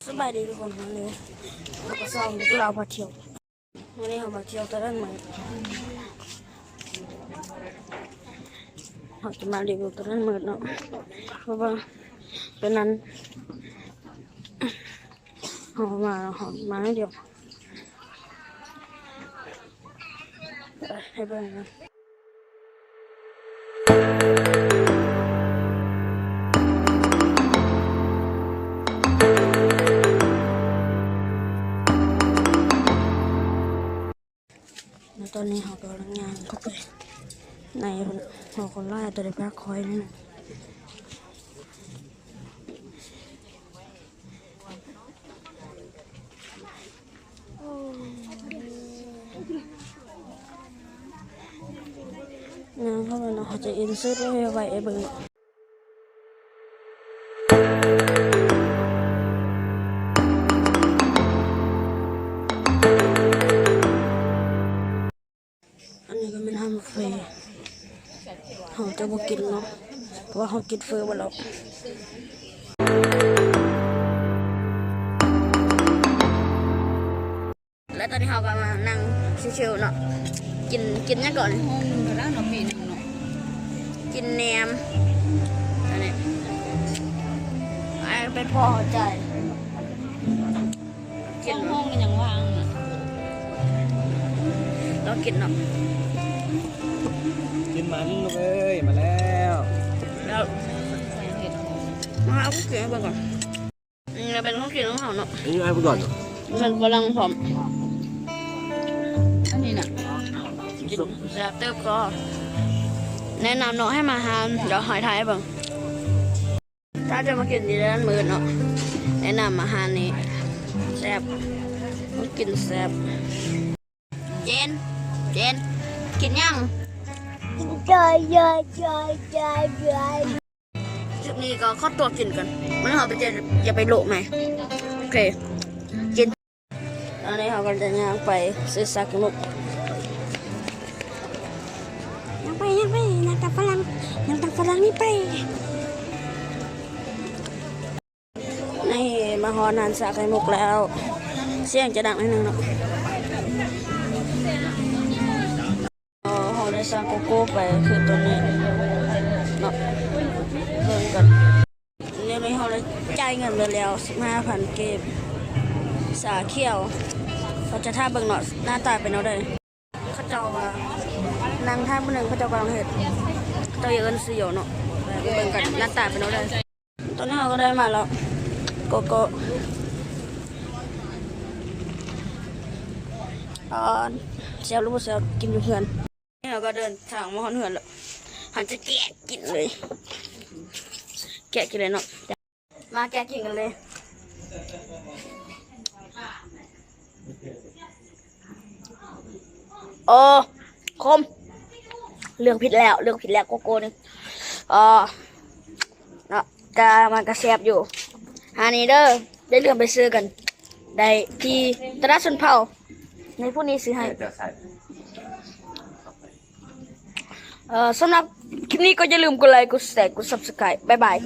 ສະບາຍດີທຸກຄົນ, ມື້ນີ້ເຮົາກໍຊ່ອງເດັກລາວພາທ່ຽວ. ມື້ນີ້ເຮົາມາທ່ຽວຕະຫຼາດມືດ, ເຮົາຈະມາຣີວິວຕະຫຼາດມືດເນາະ, ເພາະວ່າຕອນນັ້ນເຮົາມາ ເຮົາມາໜ້ອຍດຽວ. ໃຫ້ເບິ່ງນະ. ແລ້ວຕອນນີ້ເຮົາກຳລັງຍ່າງເຂົ້າໄປໃນ ເຮົາກໍຫຼາຍຕົວໄດ້ພາກຄອຍນີ້ນະ. ຍ່າງເຂົ້າໄປເນາະ, ເຮົາຈະອິນເສີດໄວ້ ໄວ້ໃຫ້ເບິ່ງ. ອັນນີ້ກໍແມ່ນຮ້ານໝາກເຟ, ເຮົາຈະບໍ່ກິນເນາະ ເພາະວ່າເຮົາກິນເຟີເບິດແລ້ວ. ແລະຕອນນີ້ເຮົາກໍມານັ່ງຊິວໆເນາະ, ກິນ ກິນຫຍັງກ່ອນ? ຫ້ອງໜຶ່ງເທົ່ານັ້ນເນາະ ປີໜຶ່ງເນາະ. ກິນແໜມ ອັນນີ້ ອັນນີ້ເປັນພໍເຂົ້າໃຈ. ກິນ ຫ້ອງມັນຍັງວ່າງນະ. ລອງກິນເນາະ. ກິນມັນລູກເອີຍ, ມາແລ້ວ ແລ້ວ ມາເອົາກິນໃຫ້ເບິ່ງກ່ອນ. ນີ້ເປັນຂອງກິນຂອງເຮົາເນາະ. ອັນນີ້ໃຫ້ເບິ່ງກ່ອນ. ມັນຝຣັ່ງພ້ອມ. ອັນນີ້ນະ ກິນແຊບເຕີບກໍ ແນະນຳເນາະ ໃຫ້ມາຮ້ານ ດຽວໃຫ້ຖ່າຍໃຫ້ເບິ່ງ. ຖ້າຈະມາກິນຢູ່ຕະຫຼາດມືດເນາະ ແນະນຳມາຮ້ານນີ້ ແຊບ ກິນແຊບ. ເຈນ ເຈນ ກິນຫຍັງ? ຄລິບນີ້ກໍຂໍຕົວກິນກ່ອນ, ມື້ໜ້າເຮົາໄປເຈີ ຢ່າໄປໂລະໃໝ່. ໂອເຄ ກິນ. ຕອນນີ້ເຮົາກໍຈະຍ່າງໄປຊື້ຊາໄຂ່ມຸກ. ຍ່າງໄປ ຍ່າງໄປ ຍ່າງຕາຝຣັ່ງ ຍ່າງຕາຝຣັ່ງນີ້ໄປ. ນີ້ມາຮອດຮ້ານຊາໄຂ່ມຸກແລ້ວ, ສຽງຈະດັງໜ້ອຍໜຶ່ງເນາະ. ເຮົາໄດ້ສັ່ງໂກໂກ້ໄປ ຄືຕົວນີ້ເນາະ, ເບິ່ງກັນ. ດຽວນີ້ເຮົາໄດ້ຈ່າຍເງິນໄປແລ້ວ ສິບຫ້າພັນກີບ. ຊາຂຽວ ເຮົາຈະຖ້າເບິ່ງເນາະ ໜ້າຕາເປັນແນວໃດ. ເຂົາເຈົ້າວ່ານັ່ງຖ້າມື້ໜຶ່ງ ເຂົາເຈົ້າກຳລັງເຮັດ, ເຂົາເຈົ້າເອີ້ນຊື່ຫຍັງເນາະ, ໄປເບິ່ງກັນ ໜ້າຕາເປັນແນວໃດ. ຕອນນີ້ເຮົາກໍໄດ້ມາແລ້ວ ໂກໂກ້ ອ່າ ແຊບຫຼືບໍ່ແຊບ ກິນຢູ່ເຮືອນ. ເຮົາກໍເດີນທາງມາຮອດເຮືອນແລ້ວ, ເຮົາຈະແກະກິນເລີຍ ແກະກິນເລີຍເນາະ. ມາແກະກິນກັນເລີຍ. ໂອ້ ຂົມ, ເລືອກຜິດແລ້ວ ເລືອກຜິດແລ້ວ ໂກໂກ້ນີ້. ເອີ ເນາະ ກະມັນກະແຊບຢູ່. ຫານີ້ເດີ ຢ່າລືມໄປຊື້ກັນໄດ້ທີ່ຕະຫຼາດຊົນເຜົ່າ. ໃນຜູ້ນີ້ຊື້ໃຫ້. ເອີ ສຳລັບຄລິບນີ້ກໍຢ່າລືມກົດໄລ ກົດແຊ ກົດຊັບສະໄຄຣບ. ບາຍບາຍ.